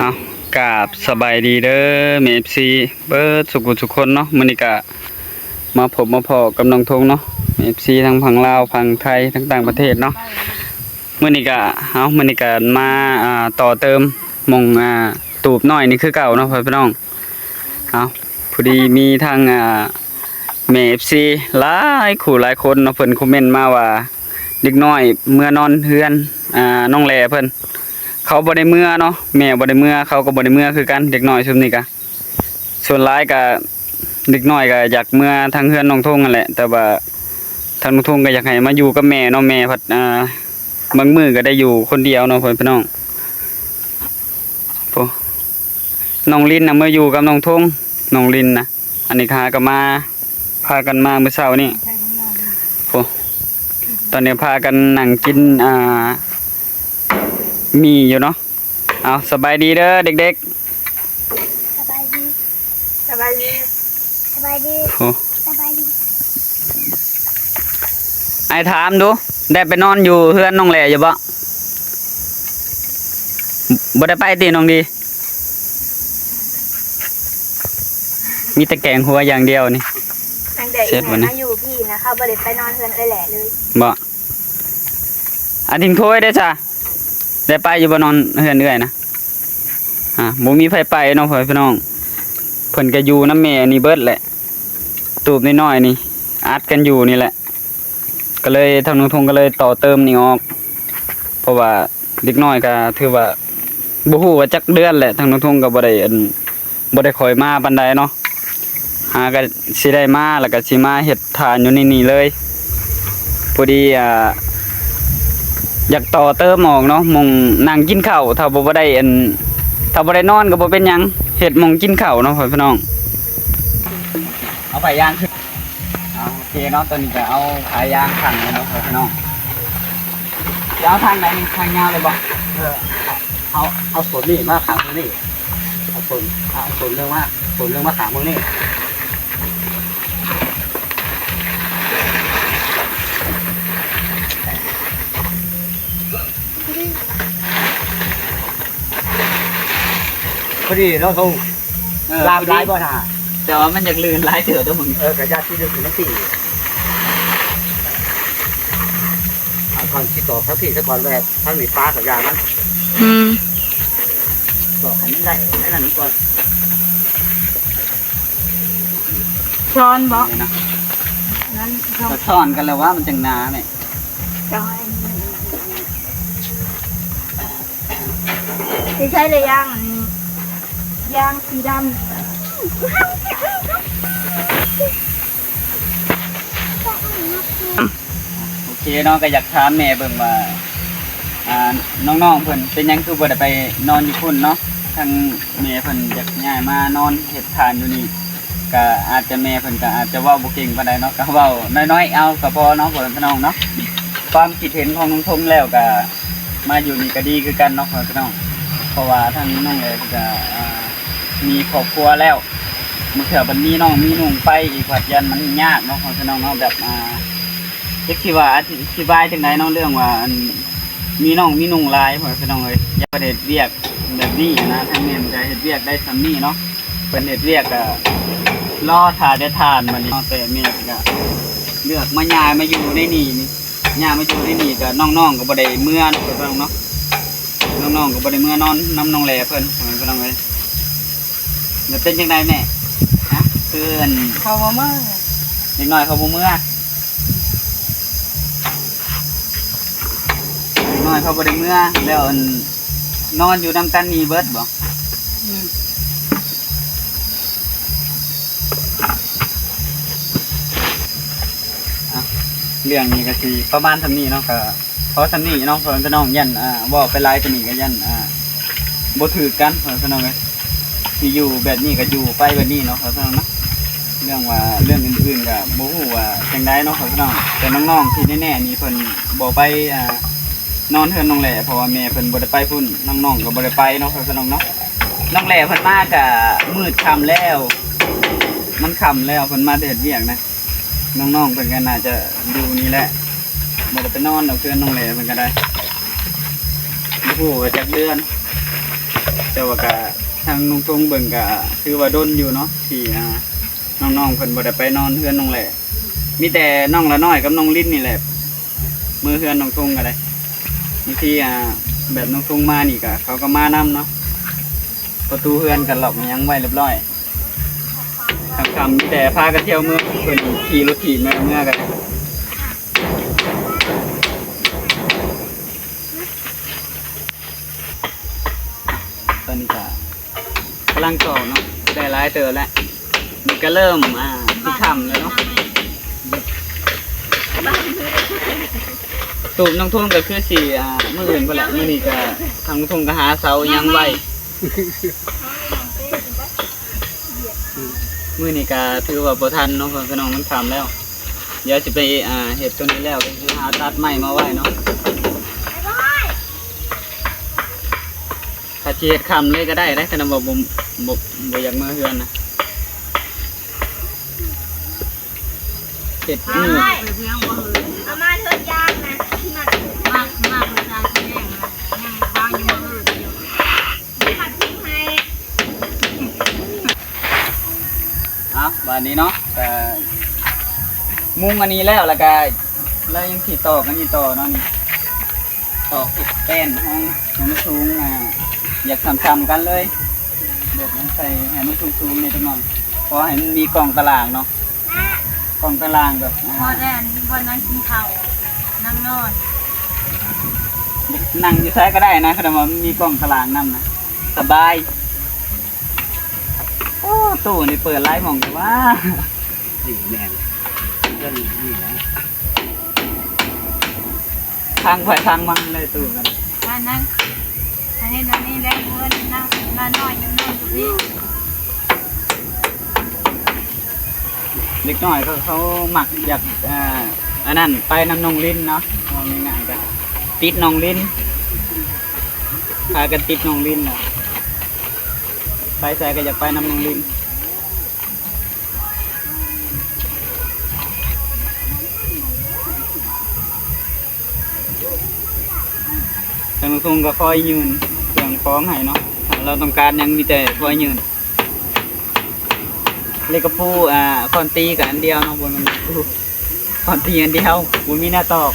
ເອົາ ກາບສະບາຍດີເດີແມ່ເອັຟຊີເບິດສຸກສຸກຄົນເນາະ. ມື້ນີ້ກະມາພົບມາພໍ້ກັບນ້ອງທົງເນາະ ເອັຟຊີທັງຝັ່ງລາວ ຝັ່ງໄທ ທັງຕ່າງປະເທດເນາະ. ມື້ນີ້ກະ ເອົາ ມື້ນີ້ກະມາ ອ່າ ຕໍ່ເຕີມໝ່ອງ ອ່າ ຕູບນ້ອຍນີ້ຄືເກົ່າເນາະ ພໍ່ແມ່ພີ່ນ້ອງ. ເອົາ ພໍດີມີທັງ ອ່າ ແມ່ເອັຟຊີຫຼາຍຄູ່ຫຼາຍຄົນເນາະ ເພິ່ນຄອມເມັນມາວ່າ ເດັກນ້ອຍເມືອນອນເຮືອນ ອ່າ ນ້ອງແຫຼເພິ່ນ ເຂົາບໍ່ໄດ້ເມືອເນາະ ແມ່ບໍ່ໄດ້ເມືອ ເຂົາກໍບໍ່ໄດ້ເມືອຄືກັນ. ເດັກນ້ອຍຊຸມນີ້ກະ ສ່ວນຫຼາຍກະ ເດັກນ້ອຍກະຢາກເມືອທາງເຮືອນນ້ອງທົງຫັ້ນແຫຼະ ແຕ່ວ່າທາງນ້ອງທົງກະຢາກໃຫ້ມາຢູ່ກັບແມ່ເນາະ ແມ່ພັດ ອ່າ ບາງມື້ກະໄດ້ຢູ່ຄົນດຽວເນາະ ພໍ່ແມ່ພີ່ນ້ອງ. ໂອ້ ນ້ອງລິນນະເມືອຢູ່ກັບນ້ອງທົງ ນ້ອງລິນນະ ອັນນີ້ຫາກະມາ ພາກັນມາມື້ເຊົ້ານີ້. ໂອ້ ຕອນນີ້ພາກັນນັ່ງກິນ ອ່າ ໝີ່ຢູ່ເນາະ. ເອົາ ສະບາຍດີເດີເດັກໆ. ສະບາຍດີ ສະບາຍດີ ສະບາຍດີ. ໂອ້ ສະບາຍດີ. ອ້າຍຖາມດູ ໄດ້ໄປນອນຢູ່ເຮືອນນ້ອງແຫຼຢູ່ບໍ່? ບໍ່ໄດ້ໄປຕິນ້ອງດີ? ມີແຕ່ແກງຫົວຢ່າງດຽວນີ້. ຕັ້ງແຕ່ອີ່ແມ່ມາຢູ່ພີ້ນະ ເຂົາບໍ່ໄດ້ໄປນອນເຮືອນເອື້ອຍແຫຼເລີຍ. ບໍ່? ອາ ທິງໂທຍເດ້ຊະ ໄດ້ໄປຢູ່ບໍ່ນອນເຮືອນເອື້ອຍນະ? ອາ ບໍ່ມີໃຜໄປເນາະ ພໍ່ແມ່ພີ່ນ້ອງ. ເພິ່ນກະຢູ່ນຳແມ່ນີ້ເບິດແຫຼະ ຕູບນ້ອຍໆນີ້ ອັດກັນຢູ່ນີ້ແຫຼະ. ກະເລີຍ ທາງນ້ອງທົງກະເລີຍຕໍ່ເຕີມນີ້ອອກ ເພາະວ່າເດັກນ້ອຍກະຖືວ່າ ບໍ່ຮູ້ວ່າຈັກເດືອນແຫຼະ ທາງນ້ອງທົງກະບໍ່ໄດ້ ອັນ ບໍ່ໄດ້ຄ່ອຍມາປານໃດເນາະ ຫາກະຊິໄດ້ມາ ແລ້ວກະຊິມາເຮັດຖານຢູ່ໃນນີ້ເລີຍ. ພໍດີ ອ່າ ຢາກຕໍ່ເຕີມອອກເນາະ ໝ່ອງນັ່ງກິນເຂົ້າ ຖ້າບໍ່ ບໍ່ໄດ້ ອັນ ຖ້າບໍ່ໄດ້ນອນກະບໍ່ເປັນຫຍັງ ເຮັດໝ່ອງກິນເຂົ້າເນາະ ພໍ່ແມ່ພີ່ນ້ອງ. ເອົາຜ້າຢາງຂຶ້ນ ເອົາ ໂອເຄເນາະ ຕອນນີ້ກະເອົາຜ້າຢາງຂັງແລ້ວເນາະ ພໍ່ແມ່ພີ່ນ້ອງ. ຈະເອົາທາງໃດນີ້ ທາງຍາວເລີຍບໍ່? ເອີ ເອົາ ເອົາ ເອົາໂຊນນີ້ມາຂັງເບິ່ງນີ້ ເອົາໂຊນ ເອົາໂຊນໜຶ່ງມາ ໂຊນໜຶ່ງມາຂັງເບິ່ງນີ້. ພໍດີເນາະ ເອີ ລາບຫຼາຍບໍ່ທ່າ? ແຕ່ວ່າມັນຢາກລື່ນຫຼາຍເຕີບເດ້ອມຶງ. ເອີ ກະຢ່າຊິດຶງຂຶ້ນມາຕີ ເອົາກ່ອນ ຊິຕອກທາງພີ້ຊະກ່ອນ ແວ່ທາງນີ້ປາກະຢ່າມັນ. ອືມ ຕອກໃຫ້ມັນໄດ້ອັນນັ້ນກ່ອນ. ຊ້ອນບໍ່? ນີ້ນະ ນັ້ນຊ້ອນ ຊ້ອນກັນແລ້ວວ່າມັນຈັ່ງໜາແມ່. ຈອຍ ຊິໃຊ້ໄດ້ຢ່າງ ອັນ ຢ່າງສີດຳ. ໂອເຄເນາະ ກະຢາກຖາມແມ່ເບິ່ງວ່າ ອ່າ ນ້ອງໆເພິ່ນເປັນຫຍັງຄືບໍ່ໄດ້ໄປນອນຢູ່ພຸ້ນເນາະ ທາງແມ່ເພິ່ນຢາກຍ້າຍມານອນເຮັດຖານຢູ່ນີ້ ກະອາດຈະ ແມ່ເພິ່ນກະອາດຈະເວົ້າບໍ່ເກັ່ງປານໃດເນາະ ກະເວົ້ານ້ອຍໆເອົາກະພໍເນາະ ພໍ່ແມ່ພີ່ນ້ອງເນາະ. ຄວາມຄິດເຫັນຂອງນ້ອງທົງແລ້ວກະ ມາຢູ່ນີ້ກະດີຄືກັນເນາະ ພໍ່ແມ່ພີ່ນ້ອງ ເພາະວ່າທາງນ້ອງແຫຼເພິ່ນກະ ອ່າ ມີຄອບຄົວແລ້ວ ບາງເທື່ອບັດມີນ້ອງມີນຸ່ງໄປອີກ ພັດຢ້ານມັນຍາກເນາະ ພໍ່ແມ່ພີ່ນ້ອງເນາະ. ແບບ ອ່າ ຈັກຊິວ່າອະທິບາຍຈັ່ງໃດເນາະ ເລື່ອງວ່າ ອັນ ມີນ້ອງມີນຸ່ງຫຼາຍ ພໍ່ແມ່ພີ່ນ້ອງເອີຍ. ຢາກໄປເຮັດວຽກແບບນີ້ນະ ທາງແມ່ເພິ່ນກະເຮັດວຽກໄດ້ສ່ຳນີ້ເນາະ ເພິ່ນເຮັດວຽກກະລໍຖ້າແຕ່ຖ່ານບັດນີ້ເນາະ ແຕ່ແມ່ເພິ່ນກະເລືອກມາຍ້າຍມາຢູ່ໃນນີ້ ຍ້າຍມາຢູ່ໃນນີ້ກະນ້ອງໆກະບໍ່ໄດ້ເມືອເນາະ ພໍ່ແມ່ພີ່ນ້ອງເນາະ ນ້ອງໆກະບໍ່ໄດ້ເມືອນອນນຳນ້ອງແຫຼເພິ່ນ ພໍ່ແມ່ພີ່ນ້ອງເອີຍ. ແລ້ວເປັນຈັ່ງໃດແມ່? ຮະ? ຄື ອັນ ເຂົາບໍ່ເມືອ ເດັກນ້ອຍເຂົາບໍ່ເມືອ ເດັກນ້ອຍເຂົາບໍ່ໄດ້ເມືອ ແລ້ວ ອັນ ນອນຢູ່ນຳກັນນີ້ເບິດບໍ່? ອືມ ອ່ະ ເລື່ອງນີ້ກະຊິປະມານສ່ຳນີ້ເນາະ ກະ ພໍສ່ຳນີ້ເນາະ ພໍ່ແມ່ພີ່ນ້ອງ ຢ້ານ ອ່າ ເວົ້າໄປຫຼາຍກວ່ານີ້ກະຢ້ານ ອ່າ ບໍ່ຖືກກັນ ພໍ່ແມ່ພີ່ນ້ອງເອີຍ. ຊິຢູ່ແບບນີ້ກະຢູ່ໄປແບບນີ້ເນາະ ພໍ່ແມ່ພີ່ນ້ອງເນາະ. ເລື່ອງວ່າ ເລື່ອງອື່ນໆກະບໍ່ຮູ້ວ່າຈັ່ງໃດເນາະ ພໍ່ແມ່ພີ່ນ້ອງ. ແຕ່ນ້ອງໆທີ່ແນ່ໆນີ້ເພິ່ນບໍ່ໄປ ອ່າ ນອນເຮືອນນ້ອງແຫຼ ເພາະວ່າແມ່ເພິ່ນບໍ່ໄດ້ໄປພຸ້ນ ນ້ອງໆກະບໍ່ໄດ້ໄປເນາະ ພໍ່ແມ່ພີ່ນ້ອງເນາະ. ນ້ອງແຫຼເພິ່ນມາກະມືດຄ່ຳແລ້ວ ມັນຄ່ຳແລ້ວ ເພິ່ນມາແຕ່ເຮັດວຽກນະ. ນ້ອງໆເພິ່ນກະໜ້າຈະຢູ່ນີ້ແຫຼະ ບໍ່ໄດ້ໄປນອນດອກ ເຮືອນນ້ອງແຫຼເພິ່ນກະໄດ້ ບໍ່ຮູ້ວ່າຈັກເດືອນ ແຕ່ ແຕ່ວ່າກະທາງນ້ອງທຸງເບິ່ງກະຖືວ່າດົນຢູ່ເນາະ ທີ່ ອ່າ ນ້ອງໆເພິ່ນບໍ່ໄດ້ໄປນອນເຮືອນນ້ອງແຫຼ້ ມີແຕ່ນ້ອງລະນ້ອຍກັບນ້ອງລິນນີ້ແຫຼະເມືອເຮືອນນ້ອງທຸງກະໄດ້ ບາງທີ ອ່າ ແບບນ້ອງທຸງມານີ້ກະ ເຂົາກະມານຳເນາະ ປະຕູເຮືອນກະລັອກຫຍັງໄວ້ຮຽບຮ້ອຍ ຄ່ຳໆມີແຕ່ພາກັນທ່ຽວເມືອ ເພິ່ນຂີ່ລົດຖີບມາເມືອກະໄດ້. ຕອນນີ້ກະກຳລັງຕອກເນາະ ໄດ້ຫຼາຍເຕີບແລ້ວ ນີ້ກະເລີ່ມ ອ່າ ຊິຄ່ຳແລ້ວເນາະ ຕູບນ້ອງທຸງກະຄືຊິ ອ່າ ມື້ອື່ນພຸ້ນແຫຼະ ມື້ນີ້ກະທາງນ້ອງທຸງກະຫາເສົາຫຍັງໄວ້ ມື້ນີ້ກະຖືວ່າບໍ່ທັນເນາະ ເພື່ອນພີ່ນ້ອງ ມັນຄ່ຳແລ້ວ ດຽວຊິໄປ ອ່າ ເຮັດໂຕນີ້ແລ້ວ ກະຊິຫາຕັດໄມ້ມາໄວ້ເນາະ ຖ້າຊິເຮັດຄ່ຳເລີຍກະໄດ້ເດ້ ຄັນວ່າບໍ່ ບໍ່ ບໍ່ຢາກເມືອເຮືອນນະ ເຮັດມື້ ເອົາມາເທີດຢາງນະ ມາ ມາ ມາ ເອົາບາດນີ້ເນາະ ກະມຸງອັນນີ້ແລ້ວ ລະກະ ລະຍັງຊິຕອກອັນນີ້ຕໍ່ເນາະ ນີ້ ຕອກແປ້ນໃຫ້ ໃຫ້ມັນສູງ ອ່າ ຢາກສ່ຳໆກັນເລີຍ ແບບໃສ່ໃຫ້ມັນສູງໆແດ່ຈັກໜ່ອຍ ເພາະໃຫ້ມັນມີກ້ອງຕາລາງເນາະ ກ້ອງຕາລາງແບບ ອ່າ ພໍແລ້ວ ບ່ອນນັ່ງກິນເຂົ້າ ນັ່ງນອນ ນັ່ງຢູ່ໃສກະໄດ້ນະ ຄັນວ່າມັນມີກ້ອງຕາລາງນຳນະ ສະບາຍ. ໂອ້ ຕູ້ນີ້ເປີດຫຼາຍໝ່ອງຢູ່ຫວາ ນີ້ແມ່ນ ເລື່ອງນີ້ແຫຼະ ທາງໃຜທາງມັນເລີຍຕູ້ກັນ ອັນນັ້ນ ອັນນີ້ ອັນນີ້ແຫຼະ ເພິ່ນນະ ມານ້ອຍ ນ້ອຍຢູ່ພີ້ ເດັກນ້ອຍເຂົາ ເຂົາມັກຢາກ ອ່າ ອັນນັ້ນ ໄປນຳນ້ອງລິນເນາະ ເວົ້າງ່າຍໆກະຕິດນ້ອງລິນ ພາກັນຕິດນ້ອງລິນແຫຼະ ໄປໃສກະຢາກໄປນຳນ້ອງລິນ. ທາງລຸງທຸງກະຄອຍຍື່ນເຄື່ອງຂອງໃຫ້ເນາະ ຖ້າລາວຕ້ອງການຫຍັງມີແຕ່ຄອຍຍື່ນ ເຫຼັກກະປູ ອ່າ ຄ້ອນຕີກະອັນດຽວເນາະ ບໍ່ແມ່ນ ຄ້ອນຕີອັນດຽວ ບໍ່ມີແນວຕອກ.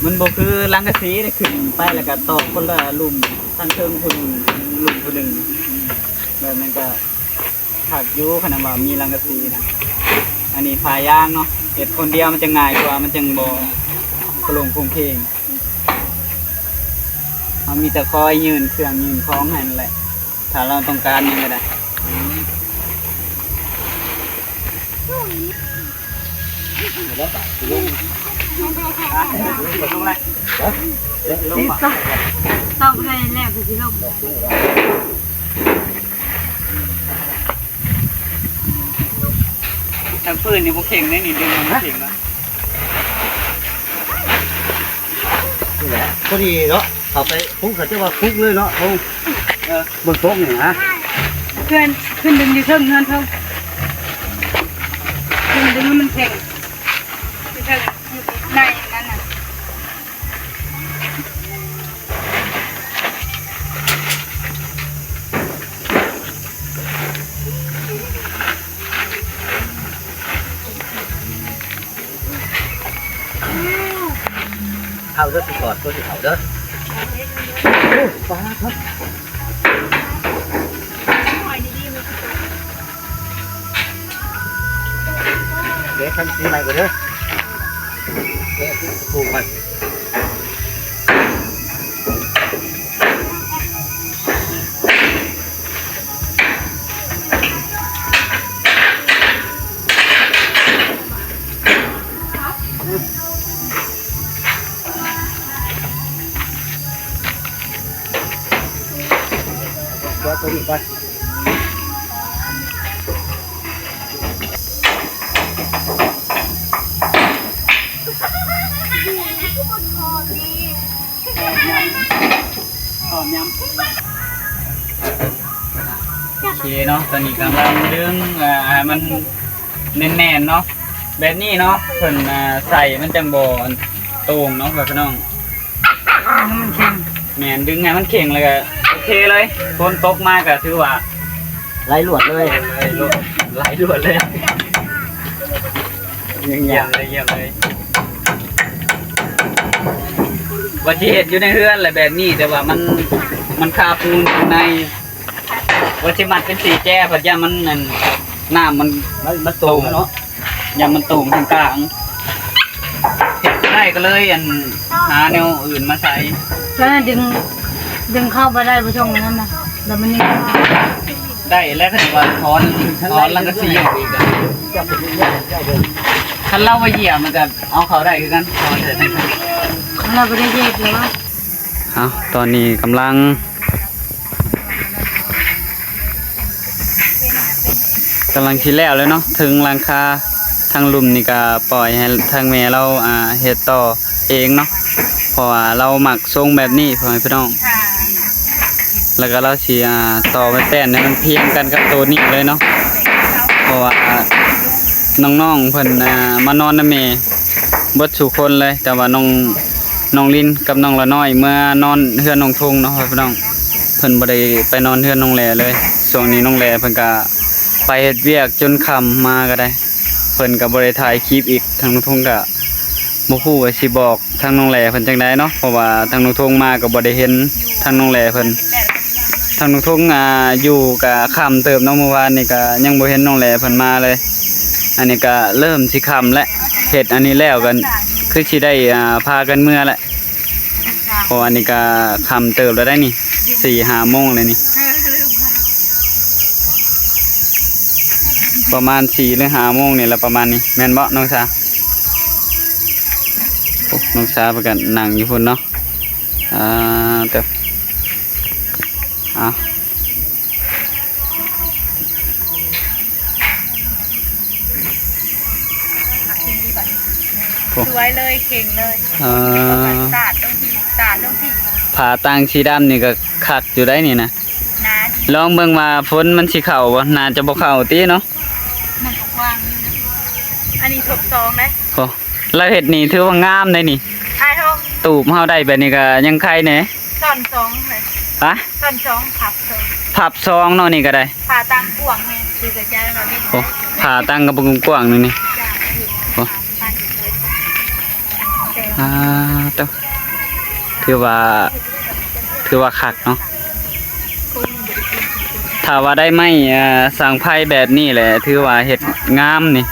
ມັນບໍ່ຄືສັງກະສີເດ້ ຂຶ້ນໄປແລ້ວກະຕອກຄົນລະລຸ່ມ ທາງເທິງຜູ້ໜຶ່ງລຸ່ມຜູ້ໜຶ່ງ ແບບນັ້ນກະຄັກຢູ່ ຄັນວ່າມີສັງກະສີນະ. ອັນນີ້ຜ້າຢາງເນາະ ເຮັດຄົນດຽວມັນຈະງ່າຍກວ່າ ມັນຈັ່ງບໍ່ໂປ່ງໂຄງເຄງ. ເຮົາມີແຕ່ຄອຍຍື່ນເຄື່ອງຍື່ນຂອງໃຫ້ນັ້ນແຫຼະ ຖ້າລາວຕ້ອງການຫຍັງກະໄດ້. ຕ້ອງໃຫ້ແລ້ວຄືຊິລົງ ທາງພື້ນນີ້ບໍ່ເຄັ່ງເດ້ນີ້ ດຶງມັນບໍ່ເຄັ່ງລະ. ນີ້ແຫຼະ ພໍດີເນາະ ເຂົ້າໄປປຸກ ເຂົາເຈົ້າວ່າປຸກເລີຍເນາະ ເອີ ເບິ່ງປົກນີ້ນະ ເພື່ອນຂຶ້ນດຶງຢູ່ເທິງເຮືອນເທິງ ດຶງໃຫ້ມັນເຄັ່ງ ຢູ່ເທິງ ຢູ່ໃນນັ້ນນະ. ເຂົ້າເດີ ຊິກອດຕົວຊິເຂົ້າເດີ. ໂອ້ ປາດເນາະ ເດ ທຳສີໃໝ່ກ່ອນເດີ ເດ ປູກກ່ອນ. ເອົາຕົວນີ້ກ່ອນ. ໂອເຄເນາະ ຕອນນີ້ກຳລັງດຶງ ອ່າ ໃຫ້ມັນແໜ້ນໆເນາະ ແບບນີ້ເນາະ ເພິ່ນ ອ່າ ໃສ່ມັນຈັ່ງບໍ່ ໂຕ່ງເນາະ ພໍ່ແມ່ພີ່ນ້ອງ ໃຫ້ມັນແຂງ. ແມ່ນ ດຶງໃຫ້ມັນແຂງ ແລ້ວກໍໂອເຄເລີຍ. ຝົນຕົກມາກໍຖືວ່າໄຫຼຫຼວດເລີຍ ໄຫຼຫຼວດ ໄຫຼຫຼວດເລີຍ. ຢ້ຽມເລີຍ ຢ້ຽມເລີຍ. ວ່າຊິເຮັດຢູ່ໃນເຮືອນແຫຼະແບບນີ້ ແຕ່ວ່າມັນ ມັນຄາປູນຂ້າງໃນ. ວ່າຊິມັດເປັນສີ່ແຈ ພັດຢ້ານມັນ ອັນ ນ້ຳມັນ ມັນ ມັນໂຕ່ງເນາະ ຢ້ານມັນໂຕ່ງທາງກາງ. ເຮັດບໍ່ໄດ້ກໍເລີຍ ອັນ ຫາແນວອື່ນມາໃສ່. ແລ້ວດຶງ ດຶງເຂົ້າໄປໄດ້ບໍ່ຊ່ອງນັ້ນນະ ແລ້ວມັນຍັງ ໄດ້ແລ້ວ ຄັນວ່າຖອນ ຖອນແລ້ວກໍສີອອກອີກ. ຄັນລາວບໍ່ຢຽບມັນກໍເອົາເຂົ້າໄດ້ຄືກັນ ເອົາໄດ້ຄືກັນ. ລາວບໍ່ໄດ້ຢຽບແລ້ວ. ເອົ້າ ຕອນນີ້ກຳລັງ ກຳລັງຊິແລ້ວແລ້ວເນາະ ເທິງຫຼັງຄາ. ທາງລຸ່ມນີ້ກໍປ່ອຍໃຫ້ທາງແມ່ລາວ ອ່າ ເຮັດຕໍ່ເອງເນາະ ເພາະວ່າລາວມັກຊົງແບບນີ້ ພໍ່ແມ່ພີ່ນ້ອງ. ແລ້ວກໍລາວຊິ ອ່າ ຕໍ່ໄມ້ແປ້ນໃຫ້ມັນພຽງກັນກັບໂຕນີ້ເລີຍເນາະ ເພາະວ່າ ອ່າ ນ້ອງໆເພິ່ນ ອ່າ ມານອນນຳແມ່ເບິດສູ່ຄົນເລີຍ ແຕ່ວ່ານ້ອງ ນ້ອງລິນກັບນ້ອງລະນ້ອຍເມືອນອນເຮືອນນ້ອງທົງເນາະ ພໍ່ແມ່ພີ່ນ້ອງ. ເພິ່ນບໍ່ໄດ້ໄປນອນເຮືອນນ້ອງແຫຼເລີຍ. ຊ່ວງນີ້ນ້ອງແຫຼເພິ່ນກະໄປເຮັດວຽກຈົນຄ່ຳມາກໍໄດ້ ເພິ່ນກໍບໍ່ໄດ້ຖ່າຍຄລິບອີກ. ທາງນ້ອງທົງກໍບໍ່ຮູ້ວ່າຊິບອກທາງນ້ອງແຫຼເພິ່ນຈັ່ງໃດເນາະ ເພາະວ່າທາງນ້ອງທົງມາກໍບໍ່ໄດ້ເຫັນທາງນ້ອງແຫຼເພິ່ນ. ທາງນ້ອງທົງ ອ່າ ຢູ່ກະຄ່ຳເຕີບເນາະ ມື້ວານນີ້ກະຍັງບໍ່ເຫັນນ້ອງແຫຼເພິ່ນມາເລີຍ. ອັນນີ້ກະເລີ່ມຊິຄ່ຳແລ້ວ ເຮັດອັນນີ້ແລ້ວກໍຄືຊິໄດ້ ອ່າ ພາກັນເມືອແລ້ວ ເພາະວ່າອັນນີ້ກະຄ່ຳເຕີບແລ້ວໄດ໋ນີ້ ສີ່ຫ້າໂມງແລ້ວນີ້ ປະມານສີ່ຫຼືຫ້າໂມງນີ້ແຫຼະ ປະມານນີ້ ແມ່ນບໍ່ນ້ອງສາ? ໂອ້ ນ້ອງສາເພິ່ນກໍນັ່ງຢູ່ພຸ້ນເນາະ. ອ່າ ເຕີ ເອົາ ໂອ້ ສວຍເລີຍ ເຄັ່ງເລີຍ. ເອີ ສາດລົງທີ່ ສາດລົງທີ່. ຜ້າຕ່າງສີດຳນີ້ກໍຄັກຢູ່ໄດ໋ນີ້ນະ ໜາດີ. ລອງເບິ່ງວ່າຝົນມັນຊິເຂົ້າບໍ່? ໜ້າຈະບໍ່ເຂົ້າຕິເນາະ ມັນກໍກວ້າງຢູ່ນະ. ອັນນີ້ທົບສອງເດ້. ໂອ້ ລາວເຮັດນີ້ຖືວ່າງາມໄດ໋ນີ້. ອ້າຍໂທ ຕູບເຮົາໄດ້ແບບນີ້ກໍຍັງໄຄແດ່. ຊ້ອນສອງເລີຍ. ຮະ? ຊ້ອນສອງ ພັບສອງ ພັບສອງເນາະ ນີ້ກໍໄດ້. ຜ້າຕ່າງກວ້າງແຮງ ຄືກະຈາຍມາເຮັດ. ໂອ້ ຜ້າຕ່າງກໍບໍ່ກວ້າງນີ້ນີ້. ໂອ້ ອ່າ ເຕີ ຖືວ່າ ຖືວ່າຄັກເນາະ. ຖ້າວ່າໄດ້ໄມ້ ອ່າ ສັງໄພແບບນີ້ແຫຼະ ຖືວ່າເຮັດງາມນີ້.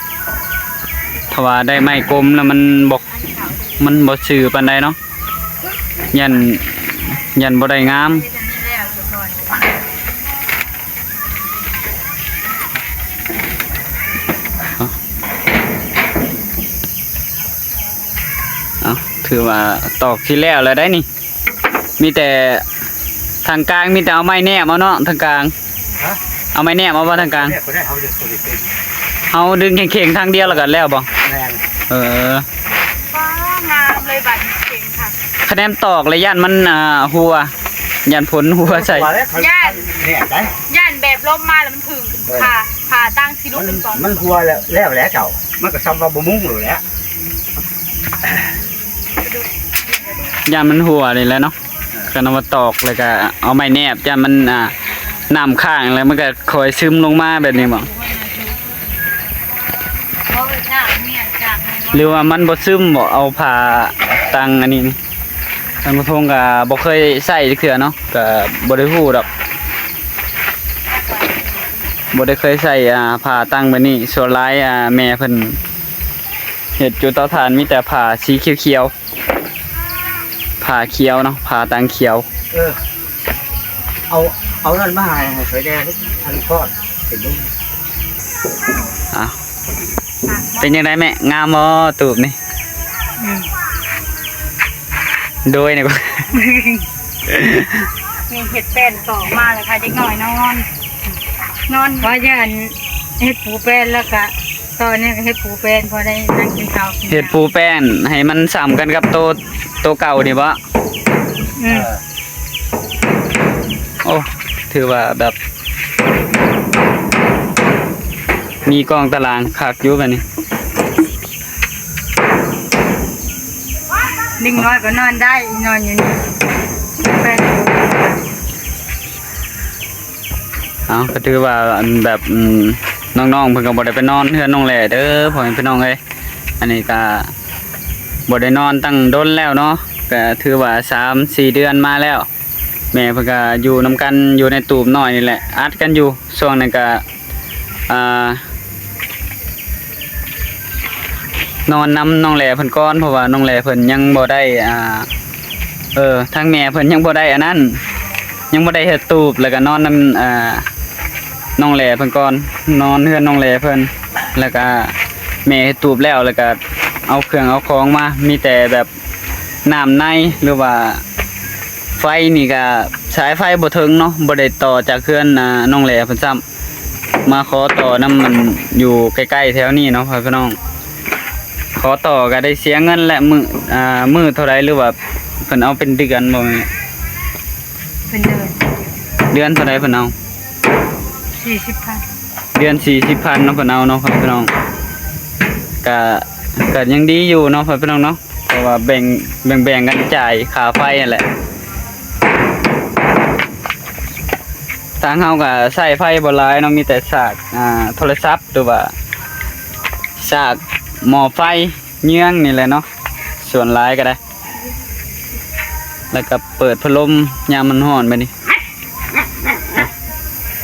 ຖ້າວ່າໄດ້ໄມ້ກົມແລ້ວມັນບໍ່ ມັນບໍ່ຊື່ປານໃດເນາະ ຢ້ານ ຢ້ານບໍ່ໄດ້ງາມ. ເອົາ ເອົາ ຖືວ່າຕອກທີ່ແລ້ວແລ້ວໄດ໋ນີ້. ມີແຕ່ທາງກາງ ມີແຕ່ເອົາໄມ້ແນບເອົາເນາະ ທາງກາງ. ຮະ? ເອົາໄມ້ແນບເອົາບໍ່ທາງກາງ? ແນບບໍ່ໄດ້ ເຮົາດຶງຕົວນີ້ເປັນ ເຮົາດຶງແຂງໆທາງດຽວແລ້ວກໍແລ້ວບໍ່? ແມ່ນ. ເອີ ວ້າ ງາມເລີຍ ບາດນີ້ເກັ່ງຄັກ. ຄະແນນຕອກແລ້ວຢ້ານມັນ ອ່າ ຮົ່ວ ຢ້ານຝົນຮົ່ວໃສ່. ຢ້ານ ແນບໄດ໋ ຢ້ານແບບລົມມາແລ້ວມັນຖືກ ເອີ ຜ້າ ຜ້າຕ່າງຊິຫຼຸດເປັນປ່ອງ. ມັນຮົ່ວແລ້ວ ແລ້ວແຫຼະເຈົ້າ ມັນກໍສ່ຳວ່າບໍ່ມຸງໂລດແຫຼະ. ຢ້ານມັນຮົ່ວນີ້ແຫຼະເນາະ. ເອີ ຄັນເອົາມາຕອກແລ້ວກໍເອົາໄມ້ແນບ ຢ້ານມັນ ອ່າ ນ້ຳຄ້າງແລ້ວມັນກໍຄ່ອຍຊຶມລົງມາແບບນີ້ບໍ? ຫຼືວ່າມັນບໍ່ຊຶມບໍ? ເອົາຜ້າຕັງອັນນີ້ນີ້ ທາງຜູ້ຊົງກໍບໍ່ເຄີຍໃຊ້ຈັກເທື່ອເນາະ ກໍບໍ່ໄດ້ຮູ້ດອກ ບໍ່ໄດ້ເຄີຍໃຊ້ ອ່າ ຜ້າຕັງແບບນີ້. ສ່ວນຫຼາຍ ອ່າ ແມ່ເພິ່ນເຮັດຢູ່ເຕົາຖ່ານ ມີແຕ່ຜ້າສີຂຽວໆ ຜ້າຂຽວເນາະ ຜ້າຕັງຂຽວ. ເອີ ເອົາ ເອົານັ້ນມາໃຫ້ ໃຫ້ຂ້ອຍແດ່ ອັນທອດເປັນ ອ່ະ ເປັນຈັ່ງໃດແມ່ ງາມບໍ່ຕູບນີ້? ອືມ ໂດຍນີ້ ນີ້ເຮັດແປ້ນຕອກມາແລ້ວ ພາເດັກນ້ອຍນອນ ນອນ ວ່າຢ້ານເຮັດປູແປ້ນ ແລ້ວກະ ຕອນນີ້ກໍເຮັດປູແປ້ນ ພໍໄດ້ນັ່ງກິນເຂົ້າກິນ ເຮັດປູແປ້ນໃຫ້ມັນສ່ຳກັນກັບໂຕ ໂຕເກົ່ານີ້ບໍ? ອືມ ເອີ ໂອ້ ຖືວ່າແບບ ມີກ້ອງຕາລາງຄັກຢູ່ບາດນີ້. ເດັກນ້ອຍກໍນອນໄດ້ ນອນຢູ່ນີ້ ເອົາ ກໍຖືວ່າ ອັນ ແບບ ອືມ ນ້ອງໆ ເພິ່ນກໍບໍ່ໄດ້ໄປນອນເຮືອນນ້ອງແຫຼເດີ ພໍ່ແມ່ພີ່ນ້ອງເອີຍ. ອັນນີ້ກໍບໍ່ໄດ້ນອນຕັ້ງດົນແລ້ວເນາະ ກໍຖືວ່າສາມສີ່ເດືອນມາແລ້ວ. ແມ່ເພິ່ນກໍຢູ່ນຳກັນ ຢູ່ໃນຕູບນ້ອຍນີ້ແຫຼະ ອັດກັນຢູ່. ຊ່ວງນັ້ນກໍ ອ່າ ນອນນຳນ້ອງແຫຼເພິ່ນກ່ອນ ເພາະວ່ານ້ອງແຫຼເພິ່ນຍັງບໍ່ໄດ້ ອ່າ ເອີ ທາງແມ່ເພິ່ນຍັງບໍ່ໄດ້ອັນນັ້ນ ຍັງບໍ່ໄດ້ເຮັດຕູບ ແລ້ວກໍນອນນຳ ອ່າ ນ້ອງແຫຼເພິ່ນກ່ອນ ນອນເຮືອນນ້ອງແຫຼເພິ່ນ ແລ້ວກໍແມ່ເຮັດຕູບແລ້ວ ແລ້ວກໍເອົາເຄື່ອງເອົາຂອງມາ ມີແຕ່ແບບ ນ້ຳໃນ ຫຼືວ່າໄຟນີ້ກະສາຍໄຟບໍ່ເຖິງເນາະ ບໍ່ໄດ້ຕໍ່ຈາກເຮືອນ ອ່າ ນ້ອງແຫຼເພິ່ນຊ້ຳ ມາຂໍຕໍ່ນຳມັນຢູ່ໃກ້ໆແຖວນີ້ເນາະ ພໍ່ແມ່ພີ່ນ້ອງ. ຂໍຕໍ່ກະໄດ້ເສຍເງິນແຫຼະ ມື້ ອ່າ ມື້ເທົ່າໃດ ຫຼືວ່າເພິ່ນເອົາເປັນເດືອນບໍ່ແມ່? ເປັນເດືອນ ເດືອນເທົ່າໃດເພິ່ນເອົາ? ສີ່ສິບພັນ ເດືອນສີ່ສິບພັນເນາະ ເພິ່ນເອົາເນາະ ພໍ່ແມ່ພີ່ນ້ອງ. ກະ ກະຍັງດີຢູ່ເນາະ ພໍ່ແມ່ພີ່ນ້ອງເນາະ ເພາະວ່າແບ່ງ ແບ່ງໆກັນຈ່າຍຄ່າໄຟຫັ້ນແຫຼະ. ທາງເຮົາກະໃຊ້ໄຟບໍ່ຫຼາຍເນາະ ມີແຕ່ສາກ ອ່າ ໂທລະສັບ ຫຼືວ່າສາກໝໍ້ໄຟເຍືອງນີ້ແຫຼະເນາະ ສ່ວນຫຼາຍກະໄດ້. ແລ້ວກໍເປີດພັດລົມຍາມມັນຮ້ອນແບບນີ້.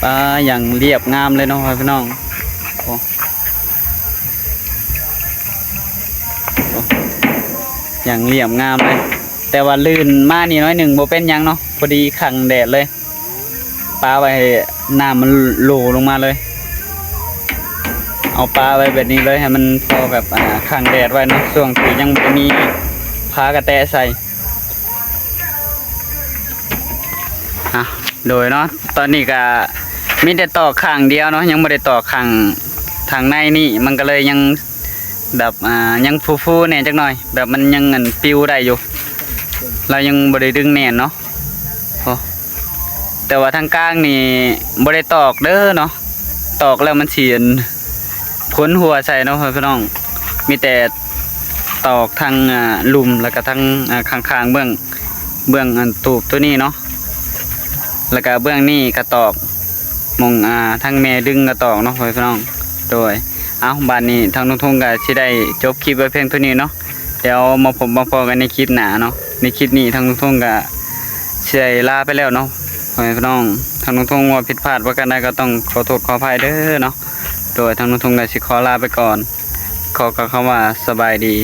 ປາ ຢ່າງລຽບງາມເລີຍເນາະ ພໍ່ແມ່ພີ່ນ້ອງ. ໂອ້ ໂອ້ ຢ່າງລຽບງາມເລີຍ ແຕ່ວ່າລື່ນມານີ້ໜ້ອຍໜຶ່ງ ບໍ່ເປັນຫຍັງເນາະ ພໍດີຂັງແດດເລີຍ. ປາໄວ້ໃຫ້ນ້ຳມັນໂຫຼລົງມາເລີຍ ເອົາປາໄວ້ແບບນີ້ເລີຍ ໃຫ້ມັນພໍແບບ ອ່າ ຂັງແດດໄວ້ເນາະ ຊ່ວງທີ່ຍັງບໍ່ໄດ້ມີຜ້າກະແຕະໃສ່. ອ່ະ ໂດຍເນາະ ຕອນນີ້ກະມີແຕ່ຕອກຂ້າງດຽວເນາະ ຍັງບໍ່ໄດ້ຕອກຂ້າງທາງໃນນີ້ ມັນກໍເລີຍຍັງ ແບບ ອ່າ ຍັງຟູໆແດ່ຈັກໜ້ອຍ ແບບມັນຍັງ ອັນ ປິວໄດ້ຢູ່ ລາວຍັງບໍ່ໄດ້ດຶງແໜ້ນເນາະ. ໂອ້ ແຕ່ວ່າທາງກາງນີ້ບໍ່ໄດ້ຕອກເດີເນາະ ຕອກແລ້ວມັນຊິ ອັນ ພົນຫົວໃສ່ເນາະ ພໍ່ແມ່ພີ່ນ້ອງ. ມີແຕ່ຕອກທາງ ອ່າ ລຸ່ມ ແລ້ວກໍທາງ ອ່າ ຂ້າງໆ ເບື້ອງ ເບື້ອງ ອັນ ຕູບໂຕນີ້ເນາະ ແລ້ວກໍເບື້ອງນີ້ກໍຕອກ ໝ່ອງ ອ່າ ທາງແມ່ດຶງກໍຕອກເນາະ ພໍ່ແມ່ພີ່ນ້ອງ. ໂດຍ ເອົ້າ ບາດນີ້ທາງລຸງທົງກໍຊິໄດ້ຈົບຄລິບໄວ້ພຽງເທົ່ານີ້ເນາະ ດຽວມາພົບມາພໍ້ກັນໃນຄລິບໜ້າເນາະ. ໃນຄລິບນີ້ທາງລຸງທົງກໍຊິໄດ້ລາໄປແລ້ວເນາະ ພໍ່ແມ່ພີ່ນ້ອງ. ທາງລຸງທົງເວົ້າຜິດພາດປະການໃດກໍຕ້ອງຂໍໂທດຂໍອະໄພເດີເນາະ. ໂດຍ ທາງລຸງທົງກໍຊິຂໍລາໄປກ່ອນ ຂໍກ່າວຄຳວ່າສະບາຍດີ.